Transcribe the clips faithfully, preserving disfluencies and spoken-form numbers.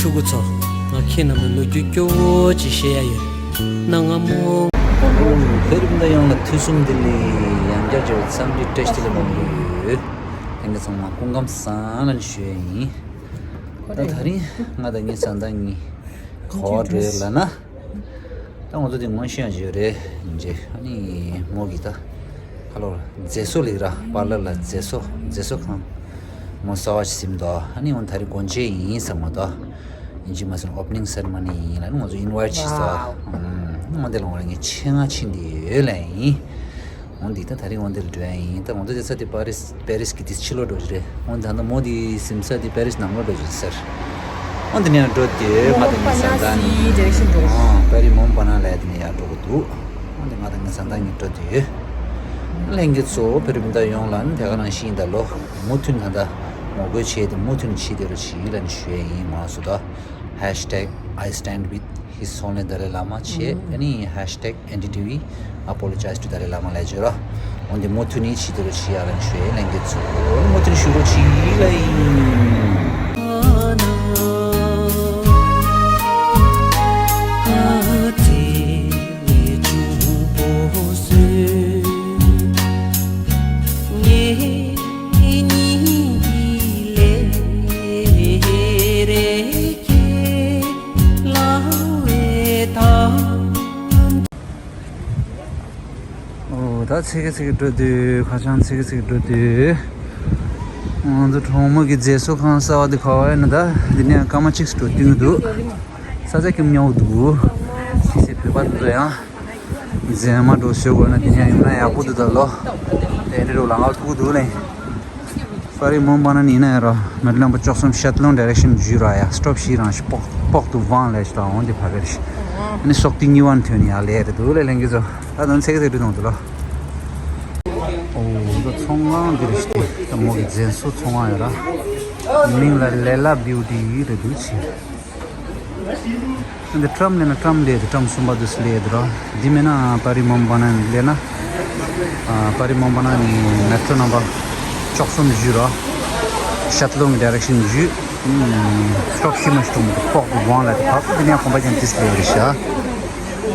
ཕྲུ་གུ་ཚོ། ང་ཁྱེད་རྣམས་ལ་ལོ་རྒྱུས་སྐྱོ་བོ་ཅིག་བཤད་ཡ་ཡོད། གནའ་སྔ་མོ། བོད་རིགས་མི་ཡོངས་ལ་ཐུགས་གསོ་འདི་ལས་ཡང་བསྐྱར་བརྗོད་འཚམས་འདྲི་བཀྲ་ཤིས་བདེ་ལེགས་གནང་གི་ཡོད། ལྷན་རྒྱས་ཚང་མ་སྐུ་ཁམས་བཟང་ལ་ཞུ་ཡ་ཡིན། ད་དེ་རིང་ང་དང་ངའི་བཟའ་ཟླ་གཉིས་ག་པར་འགྲོ་ཡོད་ལབ་ན། ད་ང་ཚོ་དེ་ངོ་ཤེས་ཡང་ཡོད་རེད། འདི་ཨ་ནི་མོ་གི་ད་ཁ་ལོ་མཛེས་བཟོ་ལིག་ར་པར་ལར་ལ་མཛེས་བཟོ་མཛེས་བཟོ་ཁང་མོ་གསར་པ་ཞིག་ཟིན་འདུག་ཨ་ནི་འོ་ད་རེས་སྒོ་འབྱེད་ཡིན་ཟེར་མོ་ད། ཡིན་གཅིག་མ་ཟིན་ཨོ་པ་ནིང་སེ་རི་མོ་ནི་ཡིན་ལ་ནི་ང་ཚོ་ཨིན་ཝའི་ཊི་བྱས་སོང་། ཨ་འོ་འདི་ལ་ངོ་ལ་ངས་ཆེད་མངགས་ཕྱིན་དེ་ཡོད་ལ་ཡིན། འོ་འདི་ད་ད་རིང་འོ་འདི་ལ་འགྲོ་ཡ་ཡིན། ད་ང་ཚོ་དེ་ས་དེ་པ་རི་སི་པེ་རི་སི་གི་དེ་ཕྱི་ལོགས་འགྲོ་གི་རེད། འོ་ད་ད་མོ་དེ་ཟིན་ས་དེ་པེ་རི་སི་ནང་ལོགས་འགྲོ་གི་ཟེར། འོ་འདི་ནས་འགྲོ་དེ་ང་དང་ངའི་བཟའ་ཟླ་གཉིས། ཨ་པ་རི་མོན་པ་ན་ལབ་དེ་ནས་ཡར་འགྲོ་གི་འདུག་འོ་འདི་ང་དང་ངའི་བཟའ་ཟླ་གཉིས་འགྲོ་དེ་ཡོད། ལྷན་རྒྱས་ཚོ་བོད་རིགས་མི་ཡོངས་ལ་ནི་དེ་ག་ནང་བཞིན་ད་ལོ་མུ་མཐུད་ད་ད་ངོ་རྒོལ་བྱས་ཏེ་མུ་མཐུད་བྱེད་དེ་རུ་བྱིས་ལ་ནི་ཞུ་ཡ་ཡིན། མ་སུ་ད་ཧེཤ་ཊེག་I stand with His Holiness Dalai Lama བྱས། ཨ་ནི་ཧེཤ་ཊེག་ཨེན་ཌི་ཊི་ཝི་apologize to Dalai Lama ལབ་བྱས་ར། འོ་འདི་མུ་མཐུད་ནས་བྱེད་དེ་རུ་བྱིས་ལ་ནི་ཞུ་ཡ། ལྷན་རྒྱས་ཚོ་མུ་མཐུད་ཞུ་རོགས་བྱིས་ལ་ཡིན། ཨོ་ད་ཚིག་གི་ཚིག་གི་འགྲོ་དུས་ཁ་བྱང་ཚིག་གི་ཚིག་གི་འགྲོ་དུས། ང་ཚོ་གྲོགས་མོ་གི་མཛེས་བཟོ་ཁང་གསར་པ་དེ་ག་པར་ཡིན་ན། ད་འདི་ནས་སྐར་མ་གཅིག་སུ་འགྲོ་དུས་འདུག་ས་ཆ་ཀྱང་ཉོ་འདུག་ཕྱི་སེ་བོད་པ་དེ་ཚོ་ཡང་མཛེས་མ་འགྲོ་ཞོག་དགོས་ན་དེ་ནས་ཡོང་ན་ཡག་པོ་འདུག་ད་ལོ་དེ་འདྲ་རོ་ལ་ང་ཐུག་འདུག་ལེ། པ་རི་མོན་པ་ན་ནི་ཡིན་ན་ཡང་རོ་མེ་ལམ་པ་ལྕོག་གསུམ་ཤད་ལོང་ཌི་རེག་ཤན་བརྒྱུད་ར་ཡ་སི་ཊོབ་ཤི་རང་ཤི་པོག་པོག་ཏུ་ཝང་ལས་ཤི་ད་འོང་དེ་ཕ་གར་ཤི། ཨ་ནི་སོག་ཏི་གཉིས་བ་ཐོན་ཡ་ལས་རེད་འདུག་ལེ། ལྷན་རྒྱས་ཚོ་ད་དོན་ཚེ་གེ་ཚེ་འགྲུལ་གཏོང་འདུག་ལོ། ཨོ་འདི་ཚོང་ཁང་འདི་རེད་ཤི་ད་མོ་གི་རྫེན་བཟོ་ཚོང་ཁང་ཡོད་ར། མིང་ལ་ལེ་ལ་བིའུ་ཊི་རེད་འདུག་ཤི། འདི་ཊམ་ལས་ན་ཊམ་ལས་དེ་ཊམ་གསུམ་པ་དུ་སི་ལས་དེ་རོ། འདི་མེད་ན་པ་རི་མོན་པ་ན་ལས་ན། ཨ་པ་རི་མོན་པ་ན་ནི་མེ་ཊོ་ནམ་པར་ལྕོག་གསུམ་བརྒྱུད་རོ། ཤད་ལོང་ཌི་རེག་ཤན་བརྒྱུད། ཨུམ་སི་ཊོབ་ཤི་མ་ཤི་ཏོང་ཏོ་ཕོག་ཏུ་ཝང་ལ་དེ་ཕག་ཏུ་འདི་ནས་ཁོམ་པ་ཀྱང་ཏིས་ལས་རེད་ཤ།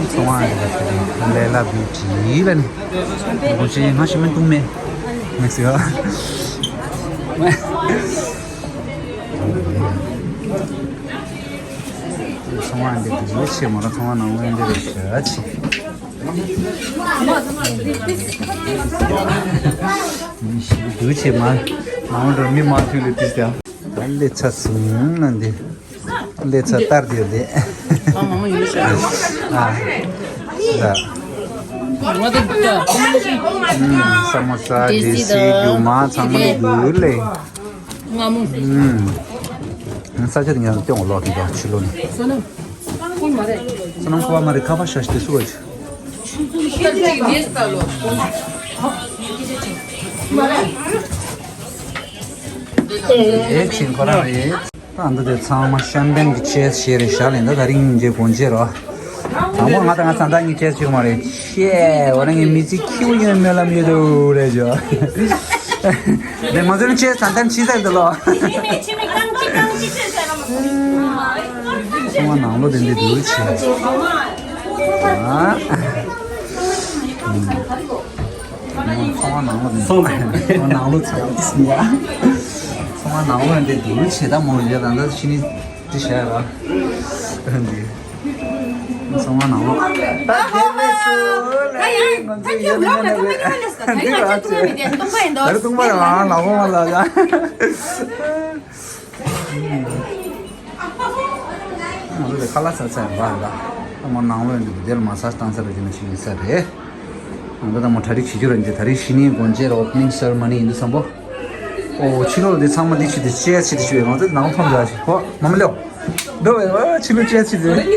ཚོང་བ་རེད་ཤ་དེ་ལས་ལ་བིའུ་ཊི་ལ་ནི། དགོང་ཆེ་ང་ཞིག་མི་འདུག་མེད། ངས་ཟེར་བ། ཚོང་བ་འདི་དུས་ཆེ་མོ་ར་ཚོང་བ་ནང་ལོགས་འདི་རེད་ཤ་ཆེ། མི་ཞིག་དུས་ཆེ་མ་ནང་ལོགས་མི་མ་ཐུག་ལེ་དུས་ཀྱང་ལེ་ཚ་སུང་ན་འདི་ལེ་ཚ་ལྟར་དེ་ལེ། ཨ་ད་ང་དེ་ད་ས་མོ་ས་ཌི་སི་རྒྱུ་མ་ཚང་མ་ལེ་དུས་ལེ། ང་མོ། ས་ཆ་དེ་ངས་སྟོན་འོ་ལོག་གི་འདུག་ཕྱི་ལོགས་ནས། ས་ནམ་ཁོ་བ་མ་རེད། ཁ་པར་ཤ་ཤི་དེ་སུ་བ་ཆི། ཨེ་ཆིན་ཁོ་རང་རེད། ད་འདི་དེ་ཚང་མ་ཤམ་པེན་གྱི་ཆེས་ཤེས་རེད་ཤག་ལེན་ད་ད་རིང་ཉིན་རྗེས་དགོང་རྗེས་རོ། དང་པོ་ང་དང་ང་ས་མཐའ་གཉིས་ཁྱེར་ཅིག་མ་རེད། ཤེས་འོ་ན་ངའི་མི་ཚེ་ཁྱིའུ་ཡོད་སྨོན་ལམ་ཡོད་དོ་རེད་ཇོ། ལེ་མ་ཟོན་ཆེ་ས་མཐའ་ཕྱི་ཟེར་འདུག་ལོ། ཚོང་བ་ནང་ལོ་དེ་འདི་འདུག་ཆེ། ཨ། ཚོང་བ་ནང་ལོ་དེ་འདུག་ཚོང་བ་ནང་ལོ་ཚང་མ་ཡ། ཚོང་བ་ནང་ལོ་འདི་འདུག་ཆེ་ད་མོ་ཡོད་ད་ད་ཕྱི་ནི། དེ་བྱས་ར། འདི། སོང་བ་ནང་ལོགས། ད་དེ་མེད་སུ་ལ་ང་ཚོ་ཡོད་མེད་ན་བས། འདི་ར་ཆེ། ད་རེ་ཏུང་པ་ར་ང་ལ་ཧོ་མ་ལ་ཡ། ང་ཚོ་དེ་ཁ་ལག་ཟ་ཚར་བ་ལ། ད་མོ་ནང་ལོགས་འདི་དེར་མ་ཟ་བཏང་ཚར་རེད་ཅེས་ན་ཞིག་ཡིན་ས་རེད། ང་ཚོ་ད་མོ་གྲ་སྒྲིག་བྱེད་རྒྱུ་ར་འདི་ད་རེས་གཞི་ནས་སྒོ་འབྱེད་ར་ཨོ་པ་ནིང་སེ་རི་མོ་ནི་ཡིན་དུས་བསམ་པོ། ཨོ་ཕྱི་ལོགས་འདི་ཚང་མ་འདི་བྱེད་དུས་ཅེས་བྱེད་དུས་ཆུ་ཡོད་ང་ཚོ་ནང་ལོགས་ཕམ་འདྲ་ཞིག་ཧོ་མ་མ་ལེའོ། འགྲོ་བའི་ཨ་ཕྱི་ལོགས་ཅེས་བྱེད་དུས། བྱ་བ་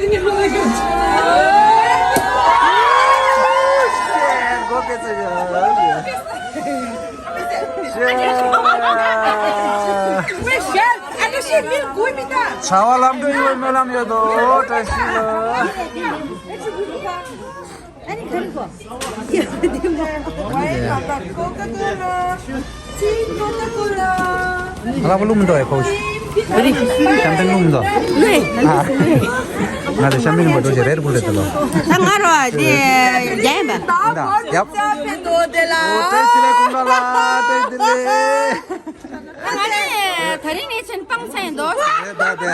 ལམ་འགྲོ་ཡོད་སྨོན་ལམ་ཡོད་དོ་བཀྲ་ཤིས་ལ། ཨ་ནི་ག་རེ་གོ། ཨ་ལ་པ་ལུ་མི་འདུག་ཨེ་ཁོ། ཤམ་པན་ལུང་དོ། ང་ལ་ཤམ་པན་པོ་འགྲོ་ཞེས་རེད་པོ་རེད་དོ། ད་ང་རོ་དེ་རྒྱན་པ། ད་ཡབ། ཨོ་ཏེ་ཏི་ལེ་ཀུན་ལ་ལ་ཏེ་ཏི་ལེ། ང་ནི་ད་རིང་ནས་ཕྱིན་སྤང་ཚེ་འདོགས། རེད་ད་དེ།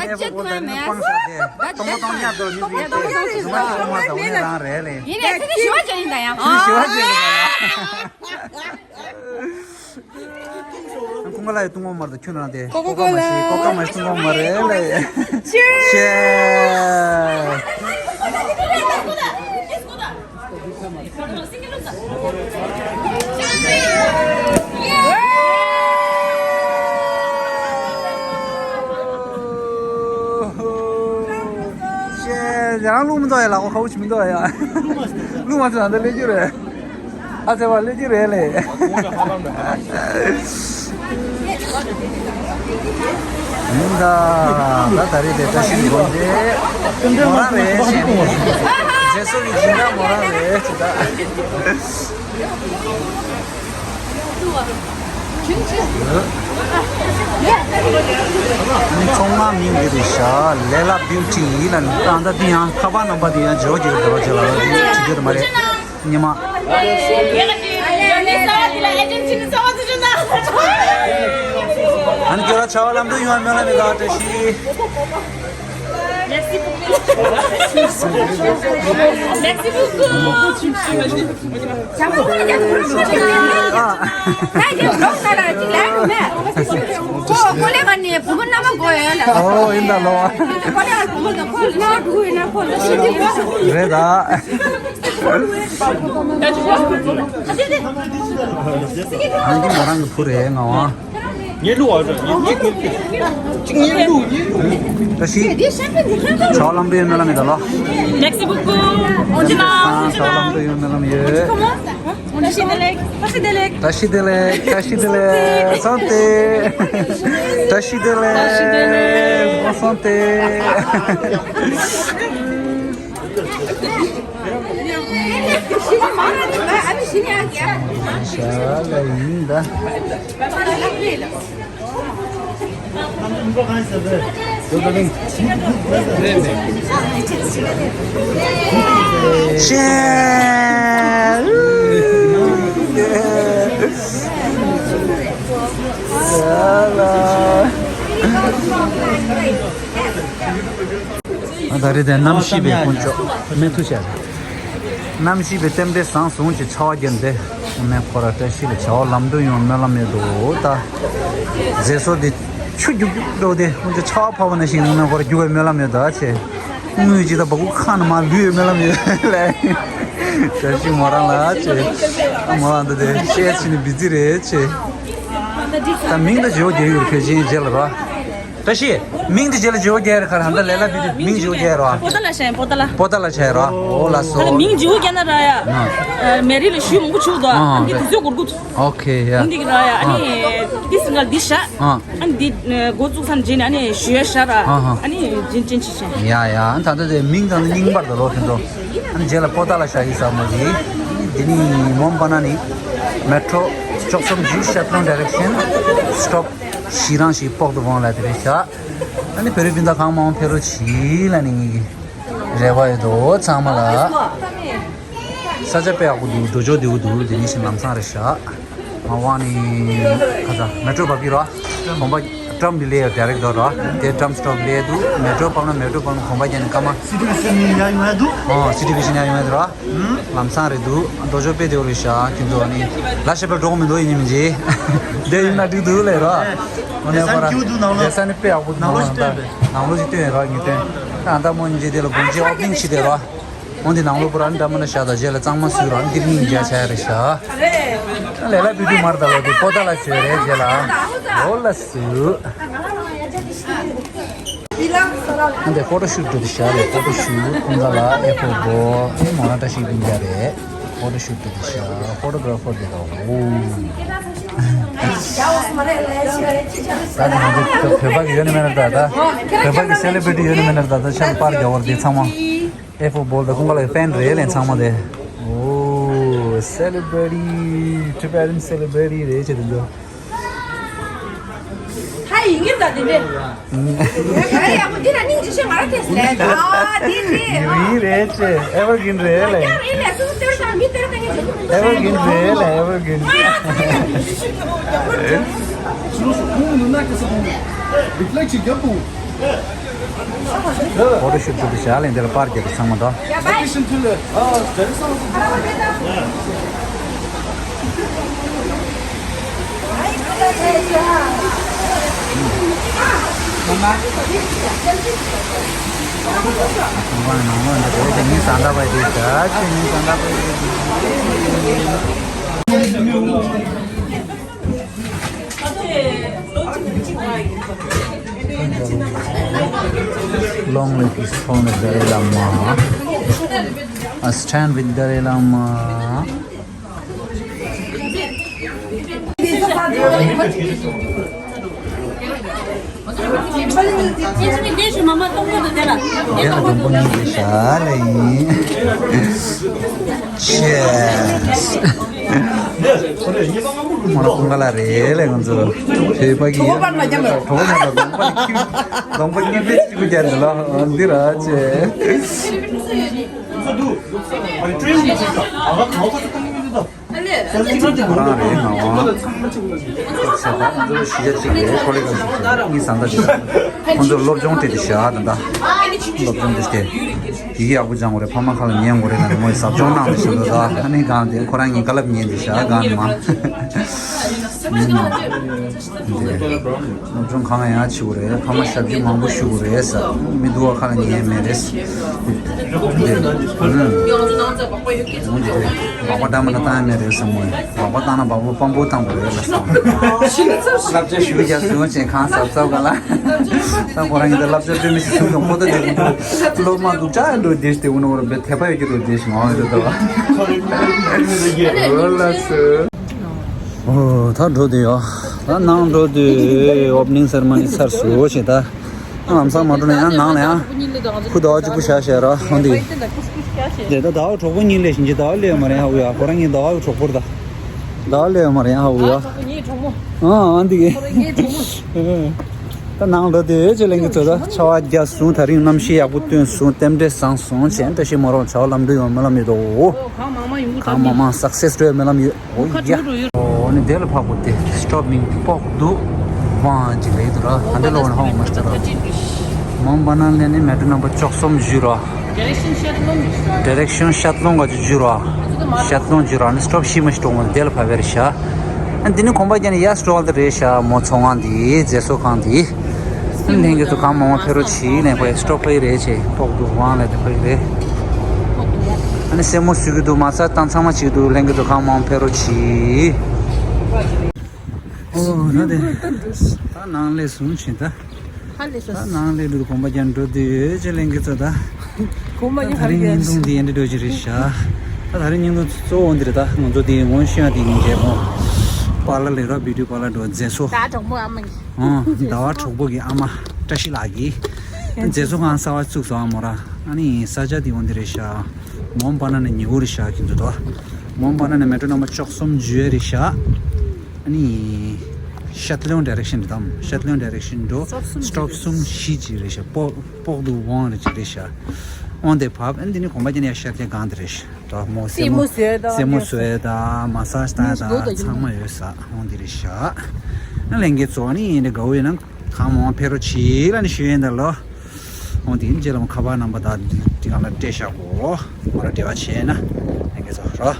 ད་ཅི་ཐུ་མེ། སྤང་ས་དེ། ད་ཏོང་པོ་ཏོང་ཉག་དོ་ནི་ཏོང་པོ་ཏོང་ཉག་དོ་ནི་རང་རེད་ལེ། ཡིན་ནས་ཚེ་ནི་ཞི་བ་ཅན་ཡིན་ད་ཡང་། ཞི་བ་ཅན་ཡིན་ད་ཡང་། ཁོང་ལ་ཡི་ཏུང་ངོ་མར་དུ་ཁྱོད་རང་དེ་ཀོ་ཀོ་ཀོ་ལ་ཀོ་ཀ་མ་ཤི་ཏུང་ངོ་མ་རེད་ལེ། ཤེ། ཤེ། ཡང་ལུང་མི་འདུག་ཡ། ལག་པ་ཁ་བོ་ཆུ་མི་འདུག་ཡ། ལུང་མ་ཚོད་ཨ་ད་ལེ་རྒྱུ་རེད། ཨ་ཙེ་བ་ལེ་ཅི་རེད་ལེ། མིན་ད། ད་ད་རེས་དེ་བཀྲ་ཤིས་སྒོ་འབྱེད་མོ་རང་རེད་ཞེས་ནས། རྗེས་སོར་གྱི་སྦྱིན་བདག་མོ་རང་རེད་ཅེས་ད། ཚོང་ཁང་མིང་འདི་རེད་ཤག་ལེ་ལ་བིའུ་ཊི་ལ་ནི་ད་ལྟ་འདི་ཡང་ཁ་པར་ནམ་བར་འདི་ཡང་བརྗེ་བོ་བརྗེ་བོ་འགྲོ་བ་བྱེད་ལ་ཅི་འདོད་མ་རེད། ཉི་མ། ཨ་ནི་ཁྱོད་རང་བྱ་བ་ལམ་འགྲོ་ཡོང་བ་སྨོན་ལམ་ཡོད་ལ་བཀྲ་ཤིས། Merci beaucoup. Merci beaucoup. ཨོ་ཡིན་ད་ལོ། རེད་ད། ཨང་ཀི་མོ་རང་གི་བུ་རེད་ང་བ། ངའི་ལུགས་ཨ་ཅག་ངའི་ལུགས་ངའི་ལུགས་ངའི་ལུགས། ད་ཤི། ཚ་བ་ལམ་འགྲོ་ཡོད་སྨོན་ལམ་ཡོད་ད་ལོ། Merci beaucoup. On dira, on ཚ་བ་ལམ་འགྲོ་ཡོད་སྨོན་ལམ་ཡོད། Tashi delek, tashi delek. Tashi delek, tashi delek. Santé. Tashi delek. Santé. ཤ་ལ་ཡིན་ད། ཤ། ཨ་ད་རེས་དེ་གནམ་གཤིས་པའི་དཀོན་མཆོག་མེ་ཐུ་བྱས། གནམ་གཤིས་པའི་རྟེན་འབྲེལ་བཟང་བཟུང་གི་ཆར་པ་བརྒྱབ་འདི་ངས་ཁོ་ར་བཀྲ་ཤིས་ལ་བྱ་བ་ལམ་འགྲོ་ཡོང་སྨོན་ལམ་ཡོད་དོ། ད་མཛེས་སོ་འདི་ཆུ་རྒྱུག་རྒྱུག་འགྲོ་དེ་ཁོང་ཚོ་ཆར་པ་ཕབ་པ་ནང་བཞིན་ངས་ཁོ་ར་རྒྱུག་པའི་སྨོན་ལམ་ཡོད་ད་ཆེ། དངུལ་ཅི་ད་བ་ཀུ་ཁ་ན་མ་ལུས་ཡོད་སྨོན་ལམ་ཡོད་ལེ། བཀྲ་ཤིས་མོ་རང་ལ་ཆེ། ཨ་མོ་རང་ད་དེ་ཤེས་ཕྱིན་ནི་བི་ཛི་རེད་ཆེ། ད་མིང་ད་བརྗེ་བོ་རྒྱག་ཡོད་ཁྱོད་ཆེན་རྗེས་ལ་རོ། བཀྲ་ཤིས། མིང་འདི་རྗེས་ལ་བརྗེ་བོ་རྒྱག་རེད་ཁ་ར་ཧན་ད་ལས་ལ་བི་དུ་མིང་བརྗེ་བོ་རྒྱག་རོ། པོ་ཏ་ལ་ཤ་ཡང་པོ་ཏ་ལ། པོ་ཏ་ལ་ཆ་ཡ་རོ། ཨོ་ལ་སོ། ད་ལ་མིང་བརྗེ་བོ་རྒྱག་ན་ར་ཡ། ཨ། མེ་རི་ལ་ཞུ་མང་པོ་བྱུག་དོ། ཨ། འདི་དུས་ཚོད་འགོར་གུ། ཨོ་ཁེ་ཡ། འདི་གི་ར་ཡ་ཨ་ནི། འདི་སི་ང་འདི་ཤ། ཨ། ཨ་ནི་འདི་འགོ་བཙུགས་ས་ནས་རྗེས་ནས་ཨ་ནི་ཞུ་ཡ་ཤ་ར། ཨ་ཧ། ཨ་ནི་རྗེན་ཅན་ཆི་ཤ། ཡ་ཡ་ཨ་ད་ལྟ་དེ་མིང་དང་རྙིང་པར་དུ་ལོ་ཁེ་ཚོ། ཨ་ནི་རྗེས་ལ་པོ་ཏ་ལ་ཤ་ཡི་ས་མོ་གི། འདི་ནི་མོན་པ་ན་ནི། མེ་ཊོ་བཅུ་གསུམ་ཇི་ཤ་ཏོན་ཌའི་རེག་ཤན། སི་ཊོབ། ཞི་རང་ཞིག་ཕོག་ཏུ་བོང་ལ་དེ་རེད་ཤག་ཨ་ནི་བོད་རིགས་སྤུན་ཟླ་གང་མང་ཕེ་རོ་ཆི་ལ་ནི་ངེད་ཀྱི་རེ་བ་ཡོད་དོ་ཚང་མ་ལ། ས་ཆ་དཔེ་ཡག་པོ་འདུག་འགྲོ་ཕྱོགས་བདེ་པོ་འདུག་དེ་ནི་ཞིག་ལམ་སང་རེད་ཤག་ང་དབང་ནི་ཁ་ཚ་མེ་ཊོ་བབ་ཀྱི་རོ། གོམ་པ་ཊམ་འདི་ལས་ཡོད་ཌའི་རེག་ཌོར་རོ། དེ་ཊམ་སི་ཊོབ་ལས་འདུག་མེ་ཊོ་བབ་ན་མེ་ཊོ་བབ་ན་གོམ་པ་རྒྱག་ནས་སྐར་མ། སི་ཊི་བི་སི་ནི་ཡ་ཡོང་ཡ་འདུག་ཨོ་སི་ཊི་བི་སི་ནི་ཡ་ཡོང་ཡ་འདུག་རོ། ལམ་སང་རེད་འདུག་རྡོ་ཇོ་དཔེ་དེ་རེད་ཤག་ཁྱོད་ཚོ་ནི་ལ་ཤ་པར་འགྲོ་མི་འདུག་ཡིན་མི་འཇེ། དེ་ཡིན་ན་འགྲིག་འདུག་ལས་རོ། ཨོ་ནས་ཁོ་ར་དེ་ས་ནི་དཔེ་ཡག་པོ་འདུག་ནང་ལོ་ཞིག་སྟོན་པས། ནང་ལོ་ཞིག་སྟོན་རོ་ངེས་སྟོན། ཨ་ད་མོ་ཉིན་རྗེས་དེ་ལ་དགོང་ཅི་ཨོ་པ་ནིང་ཞིག་དེ་རོ། ཨོ་འདི་ནང་ལོ་པུ་ར་འདྲ་མོ་ན་ཤ་ད་རྗེས་ལ་གཙང་མ་སུས་རོ་འདིར་སྙིང་རྗེ་ཆ་ཡ་རེད་ཤག་ལས་ལ་བི་དུ་མར་ད་ལོ་དེ་པོ་ཏ་ལ་ཆོས་རེད་རྗེས་ལ། ཨོ་ལ་སུ། འདི་ཕོ་ཊོ་ཤུ་ཊི་འགྲོ་དེ་ཤ་རེད། ཕོ་ཊོ་ཤུ་ཊི་ཁོང་ག་ལ་ཨེ་ཕོ་གོ་ཨེ་མོ་ན་བཀྲ་ཤིས་སྤུན་ཀྱག་རེད། ཕོ་ཊོ་ཤུ་ཊི་འགྲོ་དེ་ཤ་ཕོ་ཊོ་གྷ་ར་ཕར་དེ་དང་ཨོ། ད་ནི་ང་ཚོ་བོད་པ་གི་ཡོད་ནི་མེད་ན་ད་ད་བོད་པ་གི་སེ་ལི་བྷི་རི་ཊི་ཡོད་ནི་མེད་ན་ད་ད་ཆ་ལ་པར་རྒྱག་བར་དེ་ཚང་མ། ཨེ་ཕོ་བོལ་ད་ཁོང་ག་ལ་ཕེན་རེད་ལེ་ཚང་མ་དེ། ཨོ། སེ་ལི་བྷི་རི་ཊི། ཊི་བེ་ཊན་སེ་ལི་བྷི་རི་ཊི་རེད་ཅེས་དེ་ཚོ། Hi ཡིན་གྱི་ད་དེ་འདྲས། ཨ་ཡག་པོ་འདི་ལ་སྙིང་རྗེ་ཤོས་ང་ར་ཐེས་ལས། ཨ་དེ་རེད། ཡིན་རེད་ཅེ། ཨེ་ཝར་གིན་རེད་ལེ། ཡ་རེད་ལས་སུ་སྟེར་དང་མི་སྟེར་དང་ཡིན་ཅེ། ཨེ་ཝར་གིན་རེད་ལེ། ཨེ་ཝར་གིན། ཕོ་ཊོ་ཤུཊ་ཅིག་བྱས་ལེ། འདིར་པར་རྒྱབ་ཚང་མ་དང་། Long live His Holiness Dalai Lama. I stand with Dalai Lama. དེ་ལ་སྡོང་པོ་གཉིས་ཀྱི་ཞལ་ལས་ཡིན། Cheers། མོ་ན་ཀུན་དགའ་ལ་རེད་ལས་ང་ཚོ། བོད་པ་གི་གྲོགས་པོ་མ་ཉམས་པར། གྲོགས་པོ་མ་ཉམས་པར་སྡོང་པོ་ནི་ཁྱིམ། སྡོང་པོ་གཉིས་པའི་གཅིག་པུ་རྒྱན་འདི་ལ་འདི་ར་ཆེ། ཁོ་རང་རེད་ང་བ། ཁོ་ཚེ་ད་ང་ཚོ་གཞི་རྒྱ་གཅིག་རེད། ཁོ་ལས་ཀ་གཞི་རྒྱ་གཉིས་བཟང་ད་ཞིག་ཁོ་ཚོ་སློབ་སྦྱོང་སྤྲད་དེ་བཞག་ད་ད། སློབ་སྦྱོང་དེ་སྤྲད། ཡི་གེ་ཡག་པོ་སྦྱང་དགོས་རེད། ཕ་མ་ཁ་ལ་ཉན་དགོས་རེད་ལ་ངོས་ཟབ་སྦྱོང་གནང་དེ་བཞག་ད་ད། ཨ་ནི་གང་དེ་ཁོ་རང་གཉིས་བཀའ་སློབ་ཉན་དེ་བཞག་གང་ནི་མ། སློབ་སྦྱོང་གང་ཡང་བྱེད་དགོས་རེད། ཕ་མ་ཞབས་ཕྱི་མང་པོ་ཞུ་དགོས་རེད་ས། མི་སྡུག་པ་ཁ་ལ་ཉན་མེད་རེད། འདི་འདི་འདི་འདི་སྦག་པ་འདྲ་མི་འདྲ་བཏང་ཡ་མེད་རེད་ས་མོ། སྦག་པ་བཏང་ན་སྦག་པ་སྤམ་པོ་བཏང་དགོས་རེད་ལ་ས། བསླབ་བྱ་ཞུ་རྒྱ་བཟུང་ཅན་གང་གཟབ་གཟབ་ག་ལ། ད་ཁོ་རང་གིས་ད་བསླབ་བྱ་སྤྲོད་མི་ཞིག་བཟུང་དང་ཁོ་ད་དེ་སློབ་མ་འདུག་ཅག་འགྲོ་བདེ་ཞིག་དེ་འུ་ནོ་བར་བའི་དད་པ་ཡོད་ཀྱི་འགྲོ་བདེ་ཞིག་ངོ་རེད་ད། འོ་ལ་སུ། ཨོ་ད་འགྲོ་དུས་ཡོ། ད་ནང་འགྲོ་དུས་ཨོ་པ་ནིང་སེ་རི་མོ་ནི་ཚར་སོང་ཞེས་ད། ཨ་ལམ་སང་མ་འགྲོ་ན་ཡང་ནང་ལ་ཡང་ཁུ་དོག་གཅིག་པུ་བཞག་བཞག་ར་ཧོན་དི། དེ་ད་ཟླ་བ་གྲོགས་པོ་གཉིས་སླེབས་ཤིང་ཅི་ཟླ་བ་སླེབས་མ་རེད་ཧ་གོ་ཡ། ཁོ་རང་གཉིས་ཟླ་བ་གྲོགས་པོ་རེད་ད། ཟླ་བ་སླེབས་མ་རེད་ཧ་གོ་ཡ། ཨ་ཨ་འདི་གི། ད་ནང་འགྲོ་དུས་ཅི་ལེན་གི་ཚོད་ད་ཆར་པ་བརྒྱབ་སོང་། ད་རིང་གནམ་གཤིས་ཡག་པོ་སྟོན་སོང་། རྟེན་འབྲེལ་བཟང་སོང་། བྱས་བཀྲ་ཤིས་མ་རོགས་བྱ་བ་ལམ་འགྲོ་ཡོང་སྨོན་ལམ་ཡོད་དོ། གང་མང་མང་ཡོང་གི། གང་མང་མང་སག་སེ་སི་འགྲོ་ཡོད་སྨོན་ལམ་ཡོད། ཨོ་ཡ། ཨོ་ནི་དེ་ལ་ཕག་པོ་དེ་སི་ཊོབ་མིང་སྤོག་དུ་ཝང་ཅིག་ལས་དུ་ར། ཧ་འདྲེ་ལོ་ན་ཧ་འོ་མ་ཤི་ད་ར། མོན་པ་ན་ལས་ནི་མེ་ཊོ་ནམ་བར་བཅུ་གསུམ་བཞུ་ར། ཌི་རེག་ཤོན་ཤར་ལོང་ག་ཅིག་བཞུ་ར། ཤར་ལོང་བཞུ་ར་ནི་སི་ཊོབ་ཤི་མ་ཤི་ཏོང་མ་དེ་ལ་ཕ་བེ་རེ་ཤ། ཨ་འདི་ནི་གོམ་པ་རྒྱ་ནི་ཡ་སི་ཊོལ་དེ་རེ་ཤ་མོ་ཚོང་ཁང་དེ་མཛེས་བཟོ་ཁང་དེ། ལྷན་རྒྱས་ཚོ་གང་མང་མང་ཕེབས་རོགས་གྱིས། ལན་པའི་སི་ཊོབ་ཕ་གི་རེད་ཆེ་སྤོག་འདུག་ཝང་ལས་དེ་ཕ་གི་རེད། ཨ་ནི་སེན་མོ་བཟོས་ཀྱི་འདུག་མ་རྩ་བཏང་ཚང་མ་བྱེད་ཀྱི་འདུག་ལྷན་རྒྱས་ཚོ་གང་མང་མང་ཕེབས་རོགས་གྱིས། ཨོ་ན་དེ་ད་ནང་ལས་བཟུང་ཕྱིན་ད། ཧ་ལས་སོ། ད་ནང་ལས་འདུག་གོམ་པ་རྒྱ་འགྲོ་དུས་ཅི་ལྷན་རྒྱས་ཚོ་ད། གོམ་པ་ད་རྒྱ་ད་རིང་ཧ་ལས་བརྙན་ཐུང་འདི་ཡན་འདྲ་འགྲོ་གི་རེད་ཤག་ད་ད་རིང་བརྙན་ཐུང་གཙོ་བོ་འདི་རེད་ད། ང་ཚོ་འདི་ངོ་ཤེས་ཡ་འདི་ཡིན་རྒྱལ་མོ། པཱ་ལར་ལས་ར་བི་ཌིའོ་པཱ་ལར་འགྲོ་མཛེས་བཟོ། ད་གྲོགས་མོ་ཨ་མ་གི། ཨོ་ཟླ་བ་གྲོགས་པོ་གི་ཨ་མ་བཀྲ་ཤིས་ལགས་ཀྱིས་མཛེས་བཟོ་ཁང་གསར་པ་བཙུགས་སོང་ཨ་མོ་ར། ཨ་ནི་ས་ཆ་འདི་འོ་འདི་རེད་ཤག་མོན་པ་ན་ནས་ཉེ་བོ་རེད་ཤག་ཁྱེད་ཚོ་ད། མོན་པ་ན་ནས་མེ་ཊོ་ནམ་བར་བཅུ་གསུམ་བཞུ་ཡ་རེད་ཤག་ཨ་ནི་ཤར་ལོང་ཌི་རེག་ཤོན་རེད་དམ། ཤར་ལོང་ཌི་རེག་ཤོན་འགྲོ། སི་ཊོབ་གསུམ་བཞི་ཅིག་རེད་ཤག་སྤོག་སྤོག་ཏུ་ཝང་རེ་ཅིག་རེད་ཤག་ཨོ་དེ་བབས། ཨ་ནི་དེ་ནི་གོམ་པ་རྒྱ་ནས་ཡར་ཤར་རྒྱ་གང་དེ་རེད་ཤག་ད་མོ་སེ་མོ་སེ་མོ་སོས་ད་མ་སཱ་ཇི་ད་ད་ཚང་མ་ཡོད་ས་ཨོ་དེ་རེད་ཤག་ཨ་ལྷན་རྒྱས་ཚོ་ཨ་ནི་ཡིན་དེ་དགའ་བོ་ཡོད་ན་གང་མང་ཕེབས་རོགས་གྱིས་ལ་ནི་ཞུ་ཡིན་ད་ལོ། ཨོ་དེ་ཡིན་རྗེས་ལ་མོ་ཁ་པར་རྣམ་པ་ད་དེ་གང་ལ་སྤྲད་བཞག་གོ། མོ་ར་འབྲེལ་བ་བྱས་ན་ལྷན་རྒྱས་ཚོ་རོ།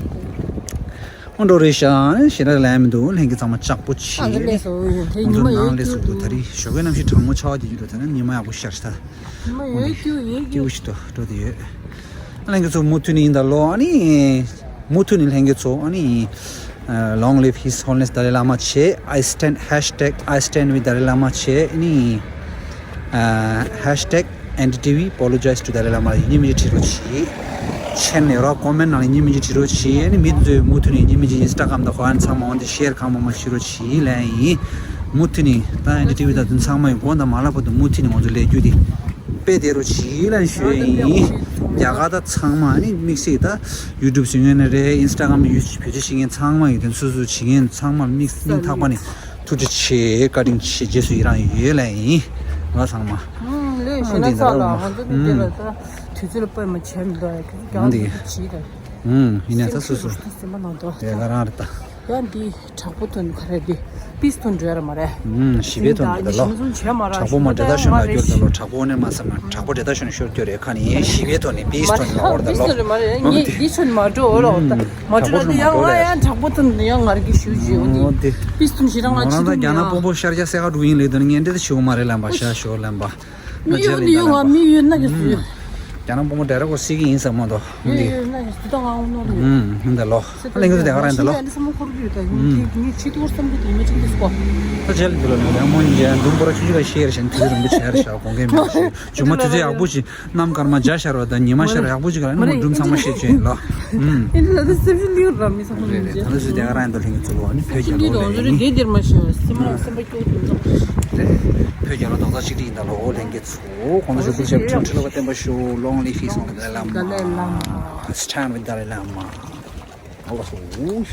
ཨོ་འགྲོ་རེད་ཤག་ཞེ་དྲག་ལན་མི་འདུག་ལྷན་རྒྱས་ཚང་མ་ལྕགས་པོ་ཆེ། ཨ་ལས་སོ་དེ་ང་ཉི་མ་ཚོ་ཡོད་ནང་ལས་སུ་འདུག་ད་རེས་ཞོགས་པའི་གནམ་གཤིས་གྲང་མོ་ཆར་པ་དེ་ཡོད་འགྲོ། ད་ནི་ཉི་མ་ཡག་པོ་ཤར་ཤག་ཉི་མ་ཡོད་སྐྱིད་ཡོད་སྐྱིད་པོ་ཞིག་འདུག་འགྲོ་དེ་ཡོད། ལྷན་རྒྱས་ཚོ་མུ་མཐུད་ནས་ཡིན་ད་ལོ། ཨ་ནི་མུ་མཐུད་ནས་ལྷན་རྒྱས་ཚོ་ཨ་ནི་Long live His Holiness Dalai Lama བྱས། I stand, hashtag I stand with Dalai Lama བྱས། ཨ་ནི་ཨ་ཧེཤ་ཊེག་ཨེན་ཌི་ཊི་ཝི་ཨེ་པོ་ལོ་ཇའི་ཛི་ཊུ་ཌལ་ལའི་ལ་མ་ལ་ཡིན་གཅིག་མིན་གཅིག་བྲིས་རོགས་གྱིས། མཆན་ནས་རོགས་ཀོ་མེན་ཊི་ནང་ལ་ཡིན་གཅིག་མིན་གཅིག་བྲིས་རོགས་གྱིས། ཨ་ནི་མི་དེ་ཚོས་མུ་མཐུད་ནས་ཡིན་གཅིག་མིན་གཅིག་ཨིན་སི་ཊ་གྷ་རམ་དང་ཧོ་ཡན་ཚང་མ་འོང་དེ་ཤེར་གང་མང་མང་བྱེད་རོགས་གྱིས་ལབ་ཡིན། མུ་མཐུད་ནས་ད་ཨེན་ཌི་ཊི་ཝི་དང་དེ་ཚང་མ་ཡིན་དགོངས་དག་མ་ལབ་བར་དུ་མུ་མཐུད་ནས་ང་ཚོ་ལས་རྒྱུ་དེ་སྤེལ་བསྡད་རོགས་གྱིས་ལབ་ཞུ་ཡ་ཡིན། རྒྱ་གར་ད་ཚང་མ་ཨ་ནི་དམིགས་བསལ་ད་ཡུ་ཊུབ་བཟོ་མཁན་ནི་རེད། ཨིན་སི་ཊ་གྷ་རམ་ཡུ་བེད་སྤྱོད་བྱེད་མཁན་ཚང་མ་ཡིན། དེ་སོ་སོ་བྱེད་མཁན་ཚང་མ་དམིགས་སྙིང་ཐག་པ་ནས། ཐུགས་རྗེ་ཆེ། བཀའ་དྲིན་ཆེ། རྗེས་སུ་ཡི་རང་ཡོད་ལན་ཡིན། ང་ཚང་མ། ཨང་ལས་ཞེ་ན་ཚ་ལ་ང་ཚོ་འདི་ལ་ད་དུས་ཚོད་ལ་དཔེ་མ་བྱས་མི་འདུག་ཡ། ཁྱོད་ཀྱང་འདི་བྱིས་ད། ཨང་ཡིན་ན་ད་སུ་སུ། སེམས་པ་ནང་དུ་ཡ་ང་རང་རེད་ད། ཡང་འདི་དྲག་པོ་ཐོན་ག་རེ་འདི་པིས་ཐོན་འགྲོ་ཡ་ར་མ་རེད། ཨང་ཞི་བའི་ཐོན་འདི་ད་ལོ། དྲག་པོ་མ་འདྲེ་ད་ཤོད་ན་སྐྱོར་ད་ལོ། དྲག་པོ་ནས་མ་བསམ་ན་དྲག་པོ་འདྲེ་ད་ཤོད་ན་ཤོར་སྐྱོར་རེད་ཁ་ནས་ཡིན་ཞི་བའི་ཐོན་ནས་པིས་ཐོན་ནས་འོར་ད་ལོ། མ་འདི་ཤོད་ནས་མ་འགྲོ་འོ་ལ་འོ་ད། མ་ཁྲོ་ལ་དེ་ཡང་ང་ཡང་དྲག་པོ་ཐོན་ཡང་ངར་གི་ཞུ་ཞུ་འོ་དེ། པིས་ཐོན་ཞེ་དྲག་ང་ཅི་ཐུབ་ཡང་། རྒྱ་ནག་དཔོན་པོ་ཤར་རྒྱ་སེ་ག་འགྲོ་ཡིན་ལེ་དོན་ངན་འདྲེ་ད་ཞུ་མ་རེད་ལམ་པ་ཤ་ཞོ་ལམ་པ། མི་ཡོད་ནི་ཡོད་ང་མི་ཡོད་ན་གི་སུ་ཡོད། རྒྱ་ནག་དཔོན་པོ་འདྲེ་ར་གོ་སི་གི་ཡིན་ས་མ་གཏོགས་འོ་དེ། ཡོད་ན་གི་སུ་ད་ང་འོ་ནོ་ལ་ཡོད། ཧུམ་ཧུམ་ད་ལོ། ཨ་ལེ་ངོ་དེ་ག་རང་ད་ལོ། ཨ་ནི་ས་མ་འཁོར་གི་ཡོད་ད་ཡོད་ངི་ཆི་ཏུ་བར་སམ་གི་དེ་མ་ཅིག་དེ་སྐོ། ད་ཇལ་དུ་ལོ་ནི་ཡང་མོ་ཉི་ཇ་འདུམ་པོ་ར་ཆུ་ཆུ་ག་ཤེར་ཞན་དུ་རིམ་པ་ཆེར་ཤ་གོང་གེ་མི་ཞུ། ཇུ་མ་དུ་ཚེ་ཡག་པོ་ཞིག་གནམ་སྐར་མ་འཇའ་ཤར་བ་དང་ཉི་མ་ཤར་ཡག་པོ་ཅིག་ལ་ནི་མོ་སྒྲུང་ཚང་མ་བཤད་ཅན་ལ། ཨུམ། ཨེ་འདི་ལ་དུ་སེམས་ཤུགས་ལིའུ་ར་མི་ཚང་མ་རེད་རེད། ད་ལ་སུ་དེ་ག་རང་ཡིན་ད་ལྷིང་གི་ཚུལ་བ་ནི་བོད་རྒྱལ་ལོ་ལས་ཡིན། དེ་དེར་མ་ཤི་བ་སེམས་མ་སེམས་པ་སྐྱོ་དུ་ཚོགས། རེད། བོད་རྒྱལ་ལོ་རྡོག་རྩ་གཅིག་སྒྲིལ་ཡིན་ད་ལོ་ལྷན་རྒྱས་ཚོ་གོང་དུ་ཞུ་ཁུལ་བྱས་ཁྲིམས་ཁྲི་ལོ་བ་བསྟན་པ་ཤོ་long live his holiness the Dalai Lama. Stand with Dalai Lama. ཨོ་ཧོ།